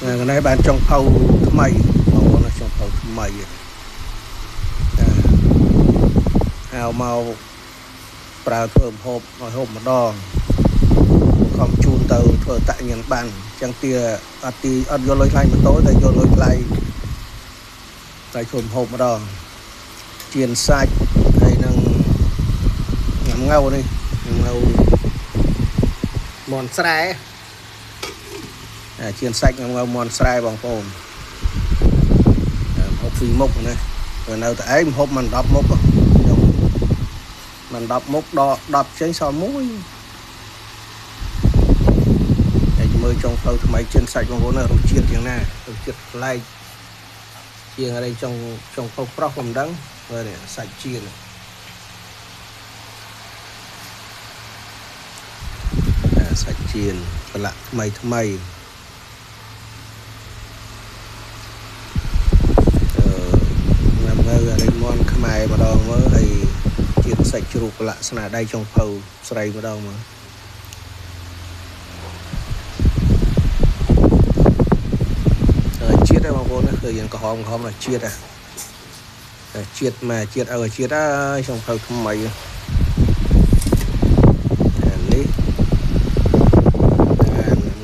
កន្លែងបានចុងភៅថ្មីបងប្អូនចុងភៅថ្មីហៅមកប្រើធ្វើម្ហូបឲ្យហូបម្ដងខំជូនទៅធ្វើតញ្ញបានចឹងទាអត់ទីអត់យកលុយថ្លៃម៉ូតូតែយកលុយថ្លៃតែធ្វើម្ហូបម្ដងជៀនសាច់ហើយនឹងញ៉ាំងៅនេះញ៉ាំងៅមន់ស្រែជៀនសាច់ញ៉ាំងៅមន់ស្រែបងប្អូនហូបពីរមុខណាព្រោះនៅតែឯងហូបមិន10មុខខ្ញុំមិន10មុខដក10ចេញសល់មួយហើយមើលចុងផ្លូវថ្មីជៀនសាច់បងប្អូនណារសជាតិយ៉ាងណារសជាតិប្លែកជាងអីចុងចុងផ្លូវប្រុសក៏មិនដឹងមើលនេះសាច់ជៀនសាច់ជៀនប្រឡាក់ថ្មីថ្មីញ៉ាំងៅអរិមន់ខ្មែរម្ដងមើលហើយជាតិសាច់ជ្រូកប្រឡាក់ស្នាដៃចុងភៅស្រីម្ដងមើលជាតិបងប្អូនណាគឺយើងក្រហមក្រហមដល់ជាតិហ่ะជាតិមកជាតិឲ្យជាតិហើយចុងភៅថ្មីនេះ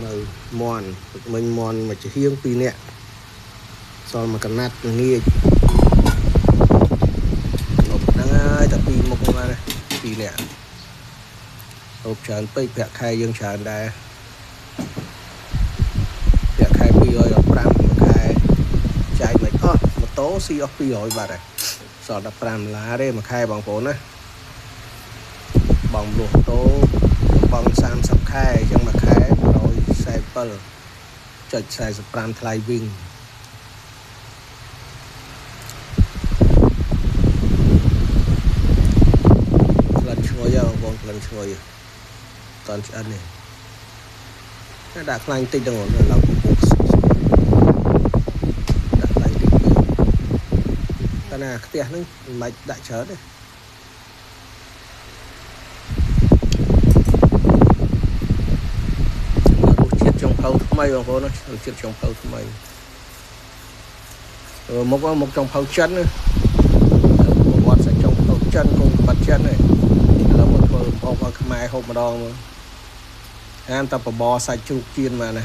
នៅមន់មិញមន់មួយចំហៀង2នាក់សល់មួយកណាត់ងាយលុបហ្នឹងហើយតែពីរមុខហ្នឹងណា2នាក់ហូបច្រើនពេកប្រាក់ខែយើងច្រើនដែរប្រាក់ខែ215ខែចាយមិនអស់ម៉ូតូស៊ីអស់200បាត់ហើយសល់15ដុល្លារទេមួយខែបងប្អូនណាបងលក់ម៉ូតូបង30ខែអញ្ចឹងមួយខែ147.45ថ្លៃវិញក្លិនឈ្ងុយបងប្អូនក្លិនឈ្ងុយតន់ឆ្អិននេះដាក់ខ្លាញ់តិចហ្នឹងឡើងពុកដាក់ខ្លាញ់តិចពេកតែណាខ្ទះហ្នឹងមិនបាច់ដាក់ច្រើនទេរសជាតិចុងភៅថ្មីបងប្អូនរសជាតិចុងភៅថ្មីមុខមុខចុងភៅចិនណាប្រវត្តិសាស្ត្រចុងភៅចិនគង់បាត់ចិនទេឥឡូវមកធ្វើម្ហូបឲ្យខ្មែរហូបម្ដងមើលអានតែបបរសាច់ជ្រូកចៀនមកណា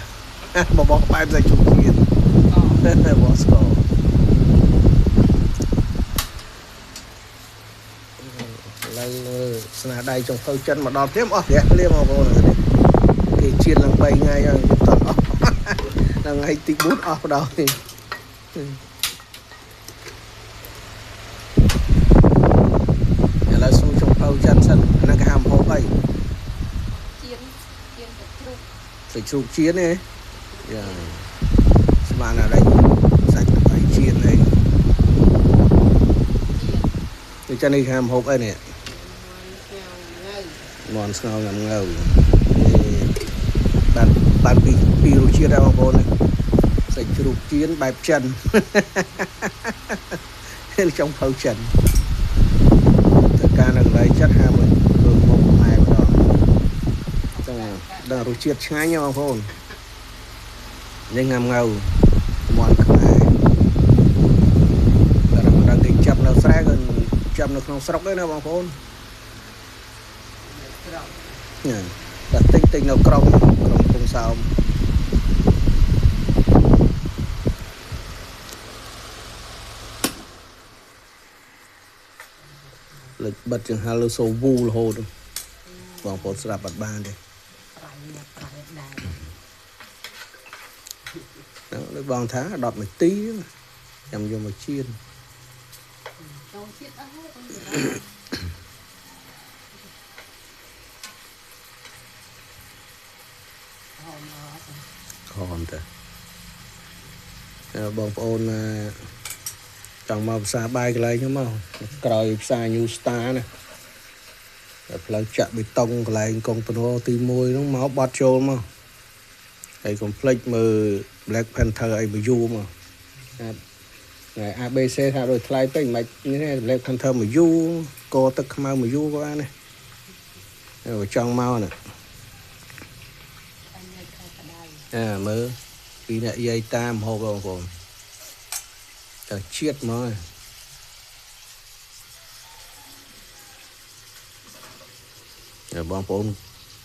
បបរបែបសាច់ជ្រូកចៀនបបរស្ករឡើងស្នាដៃចុងភៅចិនមកដល់ភ្លាមអស់រះភ្លាមបងប្អូនគេចៀនឡើង3ថ្ងៃហើយតអស់ដល់ថ្ងៃទី4អស់បណ្ដោយឥឡូវស៊ូចុងភៅចិនសិនអាហ្នឹងគេហៅម្ហូបអីចៀនចៀនសាច់ជ្រូកសាច់ជ្រូកចៀនទេយ៉ាស្មានអីសាច់អីចៀនអីនេះចានេះគេហៅម្ហូបអីនេះមន់ស្ងោងងៅបានបានពីរសជាតិដែរបងប្អូនសាច់ជ្រូកចៀនបែបចិនចុងភៅចិនធ្វើការនៅកន្លែងចិត្តហាមួយធ្វើមុខខ្មែរម្ដងចឹងដល់រសជាតិឆ្ងាញ់បងប្អូននេះងាំងៅមន់ខ្មែរតែមិនដឹងគេចាប់នៅស្រែក៏ចាប់នៅក្នុងស្រុកទេណាបងប្អូនតែតិចតិចនៅក្រុងក្រុងកំពង់សោមលេចបិទចង្ហាលើសូវូរហូតបងប្អូនស្រាប់អត់បានទេហ្នឹងដូចបងថា10នាទីចាំយកមកចៀនចូលជាតិអស់ហើយខំទៅបងប្អូនចង់មកផ្សារបាយកន្លែងហ្នឹងមកក្រោយផ្សារ New Star ណាតែផ្លូវចាក់បេតុងកន្លែងកុងតឺន័រទី1ហ្នឹងមកបត់ចូលមកហើយកុំភ្លេចមើល Black Panther អីមួយយូរមកថ្ងៃ ABC ថាដូចថ្លៃពេកមិននេះ Black Panther មួយយូរកទឹកខ្មៅមួយយូរក៏បានដែរចង់មកណាមើល ពីអ្នកយាយតាមហូបបងប្អូនតែជាតិមកតែបងប្អូន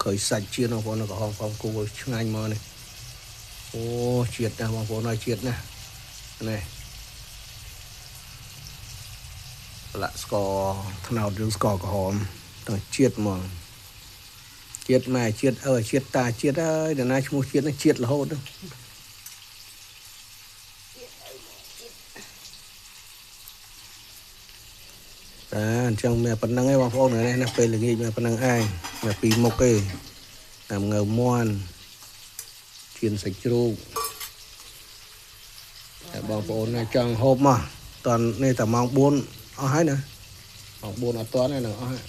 ឃើញសាច់ជាតិបងប្អូនក្រហមខំគួរឆ្ងាញ់មកនេះអូជាតិណាស់បងប្អូនហើយជាតិណាស់នេះប្រឡាក់ស្ករត្នោតយើងស្ករក្រហមទាំងជាតិហ្មងជាតិម៉ែជាតិអើជាតិតាជាតិអើយដល់ណាឈ្មោះជាតិនេះជាតិរហូតតាអញ្ចឹងមានប៉ុណ្្នឹងឯងបងប្អូននេះណាពេលល្ងាចមានប៉ុណ្្នឹងឯងមានពីរមុខទេតាមងើមន់ជៀនសាច់ជ្រូកតែបងប្អូនណាចង់ហូបមកតន់នេះតែម៉ោង4អស់ហើយណាម៉ោង4អត់តាន់ទេនឹងអស់ហើយ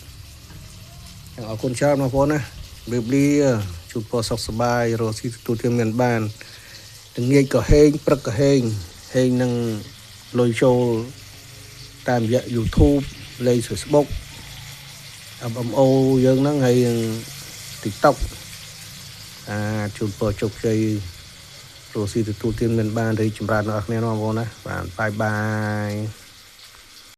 អរគុណច្រើនបងប្អូនណាជម្រាបលាជួបពរសុខសប្បាយរកស៊ីទទួលទានមានបានល្ងាចក៏ហេងព្រឹកក៏ហេងហេងនឹងលុយចូលតាមរយៈ YouTube លេខ Facebook MMO យើងហ្នឹងហើយ TikTok អាជូនពរជោគជ័យរកស៊ីទទួលទានមានបានរីកចម្រើនដល់អ្នកគ្នាបងប្អូនណាបាទបាយបាយ។